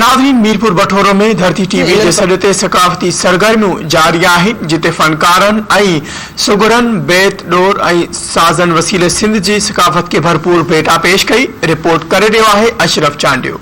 ناظرين ميرپور بٺورو ۾ ڌرتي ٽي وي جي سڏ تي ثقافتي سرگرميون جاري آهن جتي فنڪارن ۽ سگهڙن بيت ڏور ۽ سازن وسيلي سنڌ جي ثقافت کي ڀرپور ڀيٽا پيش ڪئي رپورٽ ڪري رهيو آهي اشرف چانڊيو.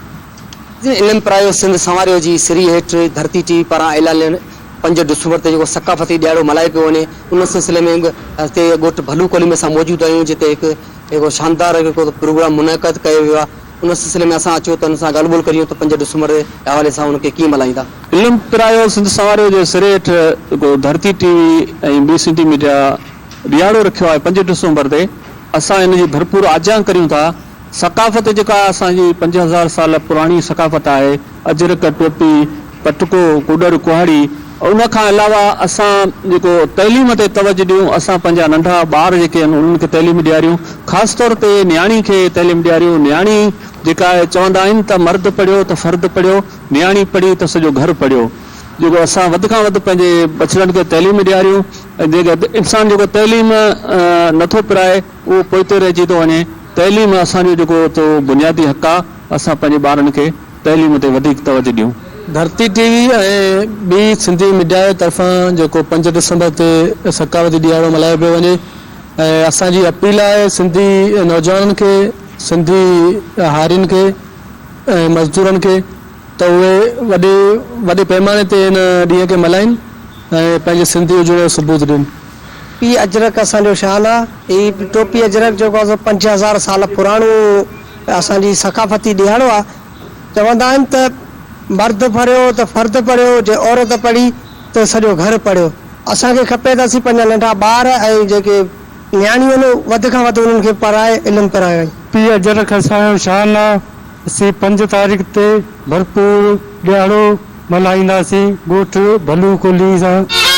علم پرايو سنڌ سنواريو جي سري هيٺ ڌرتي ٽي وي پاران اعلانيل پنج ڊسمبر تي جيڪو ثقافتي ڏهاڙو ملهايو پيو وڃي ان سلسلي ۾ هتي ڳوٺ ڀلو ڪولهي ۾ اسان موجود آهيون جتي هڪ هڪ شاندار هڪ پروگرام منعقد ڪيو ويو آهي ان سلسلي ۾ اسان اچو ته ان سان ڳالهه ٻولهه ڪريون ته پنج ڊسمبر جي حوالي سان ان کي ڪيئن ملهائيندا. علم پرايو سنڌ سنواريو جي سري هيٺ جيڪو ڌرتي ٽي وي ۽ ٻي سنڌي ميڊيا ڏهاڙو رکيو آهي پنج ڊسمبر تي اسان ان جي ڀرپور آجيان ڪريون ٿا. ثقافت جيڪا اسان جي 5000 سال پراڻي ثقافت آهي اجرڪ، ٽوپي، پٽڪو، ڪوڏر، ڪهاڙي ان کان علاوه اسان جيڪو تعليم تي توجه ڏيون اسان پنهنجا ننڍا ٻار جيڪي آهن انهن کي تعليم ڏياريون خاص طور تي نياڻي کي تعليم ڏياريون نياڻي جيڪا آهي چوندا آهن ته مرد پڙهيو ته فرد پڙهيو نياڻي پڙهي ته سڄو گهر پڙهيو جيڪو اسان وڌ کان وڌ پنهنجي ٻچڙن کي تعليم ڏياريون ۽ جيڪا انسان جيڪو تعليم نٿو پرائي اهو پوئتي رهجي ٿو وڃي تعليم اسان جو جيڪو تو بنيادي حق آهي اسان پنهنجي ٻارن کي تعليم تي وڌيڪ توجه ڏيون. ڌرتي ٽي وي ۽ ٻي سنڌي ميڊيا جي طرفان جيڪو پنج ڊسمبر تي ثقافتي ڏهاڙو ملهايو پيو وڃي ۽ اسان جي اپيل آهي سنڌي نوجوانن کي سنڌي هارين کي ۽ مزدورن کي ته اهي وڏي وڏي پيماني تي ان ڏينهن کي ملهائين ۽ پنهنجي سنڌي هجڻ جو ثبوت ڏين. ٽوپي اجرڪ اسان جو شان آ. هي ٽوپي اجرڪ جيڪو آ سو 5000 سال پراڻو اسان جي ثقافتي ڏهاڙو آ. چوندا آهن ته مرد پڙهيو ته فرد پڙهيو، جي عورت پڙهي ته سڄو گهر پڙهيو. اسان کي کپي ته اسين پنهنجا ننڍا ٻار ۽ جيڪي نياڻيون آهن وڌ کان وڌ انهن کي پڙهائي علم پرايون. ٽوپي اجرڪ اسان جو شان آ. اسين پنج تاريخ تي ڀرپور ڏهاڙو ملهائينداسين ڳوٺ ڀلو ڪولهي سان.